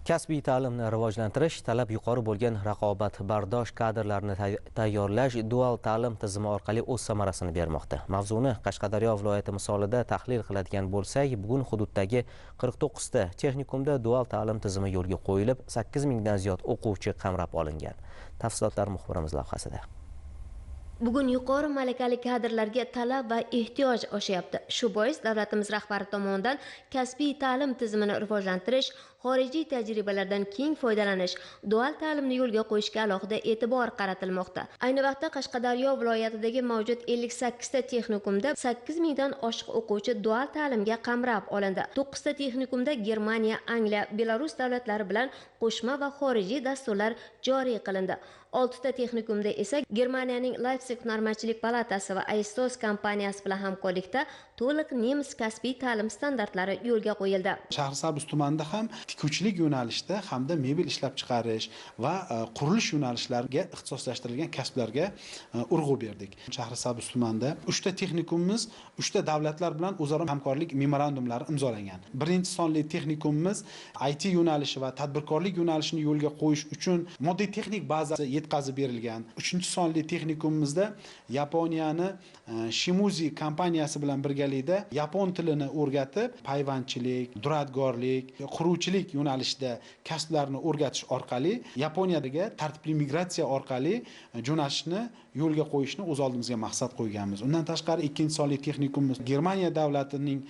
Kasbiy ta'limni rivojlantirish, talab yuqori bo'lgan raqobatbardosh kadrlarni tayyorlash dual ta'lim tizimi orqali o'z samarasini bermoqda. Mavzuni Qashqadaryo viloyati misolida tahlil qiladigan bo'lsak, bugun hududdagi 49 ta texnikumda dual ta'lim tizimi yo'lga qo'yilib, 8000 dan ziyod o'quvchi qamrab olingan. Tafsilotlar muxbirimiz lavhasida. Bugun yuqori malakali kadrlarga talab va ehtiyoj oshyapti. Shu bois davlatimiz rahbari tomonidan kasbiy ta'lim tizimini rivojlantirish, xorijiy tajribalardan keng foydalanish, dual ta'limni yo'lga qo'yishga alohida e'tibor qaratilmoqda. Ayni vaqtda Qashqadaryo viloyatidagi mavjud 58 ta texnikumda 8000 dan oshiq o'quvchi dual ta'limga qamrab olindi. 9 ta texnikumda Germaniya, Angliya, Belarus davlatlari bilan qo'shma va xorijiy dasturlar joriy qilindi. 6 ta texnikumda esa Germaniyaning Leipzig hunarmandchilik palatasi va Aistos kompaniyasi bilan hamkorlikda to'liq nemis kasbiy ta'lim standartlari yo'lga qo'yildi. Shahrisabz tumanida ham tikuvchilik yo'nalishida hamda mebel ishlab chiqarish va qurilish yo'nalishlariga ixtisoslashtirilgan kasblarga urg'u berdik. Shahrisabz tumanida 3 ta texnikumimiz 3 ta davlatlar bilan o'zaro hamkorlik memorandumlari imzolangan. Birinchi sonli texnikumimiz IT yo'nalishi va tadbirkorlik yo'nalishini yo'lga qo'yish uchun moddiy texnik baza yetkazib berilgan. 3-sonli texnikumimizda Yaponiyani Shimuzi kompaniyasi bilan birgalikda yapon tilini o'rgatib, payvandchilik, duradgorlik, quruvchilik yo'nalishida kasblarni o'rgatish orqali Yaponiyadagi tartibli migratsiya orqali jo'natishni yo'lga qo'yishni o'z oldimizga maqsad qo'yganmiz. Undan tashqari 2-sonli texnikumimiz Germaniya davlatining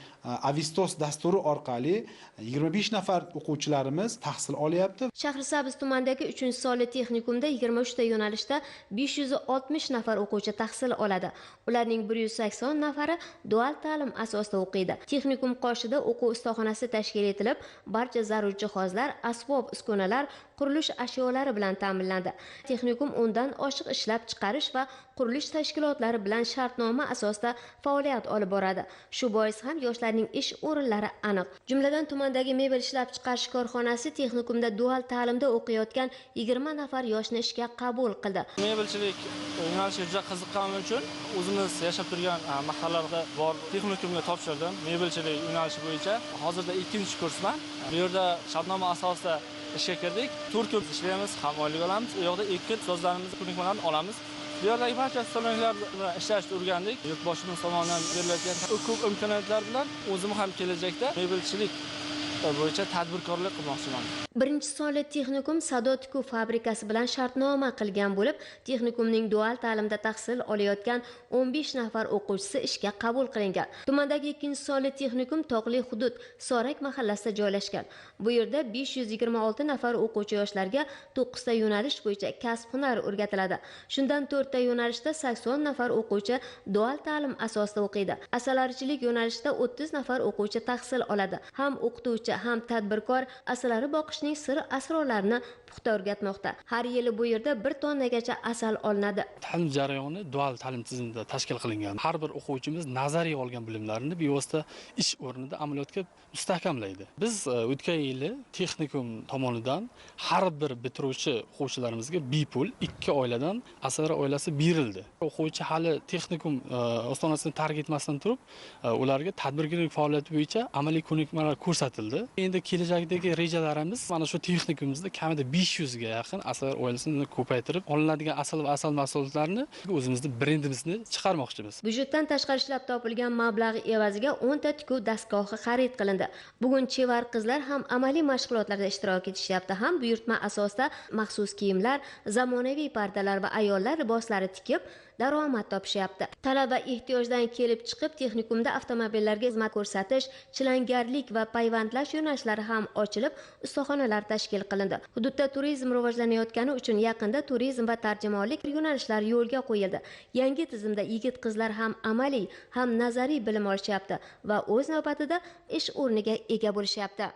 Avistos dasturi orqali 25 nafar o'quvchilarimiz tahsil olyapti. Shahrisabz tumanidagi 3-sonli texnikumda 23 ta yo'nalishda 560 nafar o'quvchi tahsil oladi. Ularning 180 nafari dual ta'lim asosida o'qiydi. Texnikum qoshida o'quv ustaxonasi tashkil etilib, barcha zarur jihozlar, asbob uskunalar, qurilish ashyolari bilan ta'minlandi. Texnikum 10 dan oshiq ishlab chiqarish va qurilish tashkilotlari bilan shartnoma asosida faoliyat olib boradi. Shu bois ham yoshlarning ish o'rinlari aniq. Jumladan, tumandagi mebel ishlab chiqarish korxonasi texnikumda dual ta'limda o'qiyotgan 20 nafar yoshni ishga qabul qildi. Mebelchilik yo'nalishiga juda qiziqqanim uchun o'zimiz yashab turgan mahallalarda bor texnikumga topshirdim. Mebelchilik yo'nalishi bo'yicha hozirda 2-kursman. Bu yerda shartnoma asosida ishga kirdik. 4 kun ishlaymiz, ham oylik olamiz. U yoqda 2 kun ustozlarimiz ko'nikmalarni olamiz. Bu yerdagi barcha ustalar bilan ishlashni o'rgandik. Yurtboshimiz tomonidan berilayotgan ko'p imkoniyatlar bilan o'zim ham kelajakda mebelchilik bo'yicha tadbirkorlik qilmoqchiman. Birinchi sonli texnikum Sado tikuv fabrikasi bilan shartnoma qilgan bo'lib, texnikumning dual ta'limda tahsil olayotgan 15 nafar o'quvchisi ishga qabul qilingan. Tumandagi 2-sonli texnikum tog'li hudud Sorak mahallasida joylashgan. Bu yerda 526 nafar o'quvchi yoshlarga 9 ta yo'nalish bo'yicha kasb-hunar o'rgatiladi. Shundan 4 ta yo'nalishda 80 nafar o'quvchi dual ta'lim asosida o'qiydi. Asalarichilik yo'nalishida 30 nafar o'quvchi tahsil oladi. Ham o'qituvchi, ham tadbirkor asalari boqishning sir asrorlarini puxta o'rgatmoqda. Har yili bu yerda 1 tonnagacha asal olinadi. Ta'lim jarayoni dual ta'lim tizimida tashkil qilingan. Har bir o'quvchimiz nazariy olgan bilimlarini bevosita ish o'rnida amaliyotga mustahkamlaydi. Biz o'tgan yili texnikum tomonidan har bir bitiruvchi o'quvchilarimizga bepul 2 oiladan asalari oilasi berildi. O'quvchi hali texnikum ostonasini tark etmasdan turib, ularga tadbirkorlik faoliyati bo'yicha amaliy ko'nikmalar ko'rsatildi. Endi kelajakdagi rejalarimiz mana shu texnikumimizda kamida 500 ga yaqin asal oilasini ko'paytirib, olinadigan asal va asal mahsulotlarini o'zimizni brendimizni chiqarmoqchimiz. Byudjetdan tashqari ishlab topilgan mablag' evaziga 10 ta tikuv dastgohi xarid qilindi. Bugun chevar qizlar ham amaliy mashg'ulotlarda ishtirok etishyapti, ham buyurtma asosida maxsus kiyimlar, zamonaviy pardalar va ayollar liboslari tikib daromad topishyapti. Talab va ehtiyojdan kelib chiqib texnikumda avtomobillarga xizmat ko'rsatish, chilangarlik va payvandlash yo'nalishlari ham ochilib, ustaxonalar tashkil qilindi. Hududda turizm rivojlanayotgani uchun yaqinda turizm va tarjimonlik yo'nalishlari yo'lga qo'yildi. Yangi tizimda yigit qizlar ham amaliy, ham nazariy bilim olishyapti va o'z navbatida ish o'rniga ega bo'lishyapti.